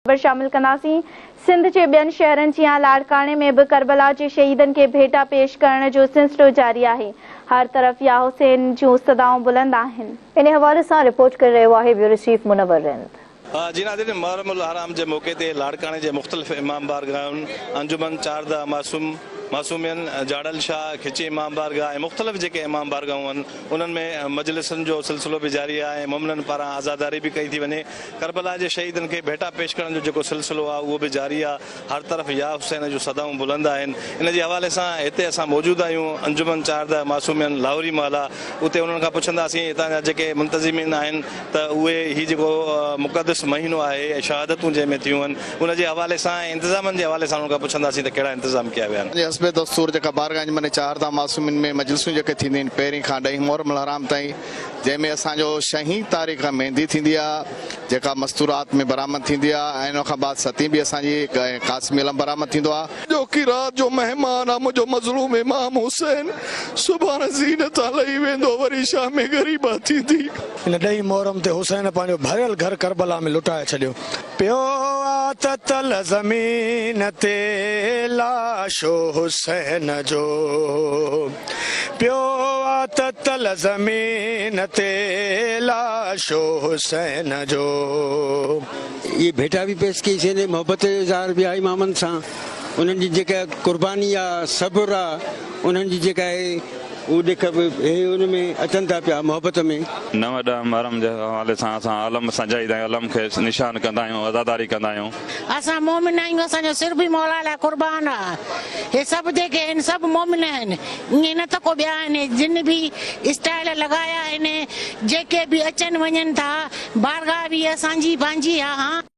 خبر شامل ڪنداسين. سنڌ جي ٻين شهرن جيان لاڙڪاڻي ۾ به ڪربلا جي شهيدن کي ڀيٽا پيش ڪرڻ جو سلسلو جاري آهي. هر طرف يا حسين جون صدائون بلند آهن. ان حوالي سان رپورٽ ڪري رهيو آهي بيورو چيف منور رند. جي ناظرين محرم الحرام جي موقعي تي لاڙڪاڻي جي مختلف امام بارگاهن انجمن چارده معصوم معصومين جاڙل شاهه کچي امام بارگاهه ۽ مختلف جيڪي امام بارگاهون آهن انهن ۾ مجلسن جو سلسلو به جاري آهي ۽ مومنن پاران عزاداري به ڪئي ٿي وڃي ڪربلا جي شهيدن کي ڀيٽا پيش ڪرڻ جو جيڪو سلسلو آهي اهو به جاري آهي، هر طرف يا حسين جون صدائون بلند آهن، ان جي حوالي سان هتي اسان موجود آهيون انجمن چارده معصومين لاهوري محلا اتي انهن کان پڇنداسين هتان جا جيڪي منتظمين آهن ته اهي هي جيڪو مقدس مهينو آهي ۽ شهادتون جنهن ۾ ٿيون آهن ان جي حوالي سان ۽ انتظامن جي حوالي سان انهن کان پڇنداسين ته ڪهڙا انتظام ڪيا ويا آهن. حسب دستور جيڪا بارگاهه انجمن چارده معصومين ۾ مجلسون جيڪي ٿينديون آهن پهرين کان ڏهين محرم الحرام تائين جنهن ۾ اسان جو ڇهين تاريخ ميندي ٿيندي آ جيڪا مستورات ۾ برآمد ٿيندي آ ۽ ان کان بعد ستين به اسان جي قاسمي علم برآمد ٿيندو آ. اڄوڪي رات جو مهمان آ منهنجو مظلوم امام حسين سڀاڻ زينت تان لهي ويندو وري شام غريبا ٿيندي. ان ڏهين محرم تي حسين پنهنجو ڀريل گهر ڪربلا ۾ لٽائي ڇڏيو. پيو آ تتل زمين تي لاشو حسين جو. پيو آ تتل زمين تي لاشو حسين جو. اهي ڀيٽا به پيش ڪئي سين ۽ محبت جو اظهار به آهي امامن سان انهن جي جيڪا قرباني آ صبر آ انهن جي جيڪا آهي اهو ڏک به اهي ان ۾ اچن ٿا پيا محبت ۾. نو ڏهه محرم جي حوالي سان اسان علم سجائيندا آهيون علم کي نشان ڪندا آهيون عزاداري ڪندا آهيون. اسان مؤمن آهيون اسان جو سر به مولا لاء قربان آ هي سڀ جيڪي آهن سڀ مؤمن آهن ائين نه ته ڪو ٻيا آهن جن به اسٽائل لڳايا آهن جيڪي به اچن وڃن ٿا بارگاهه به اسان جي پنهنجي آ هان.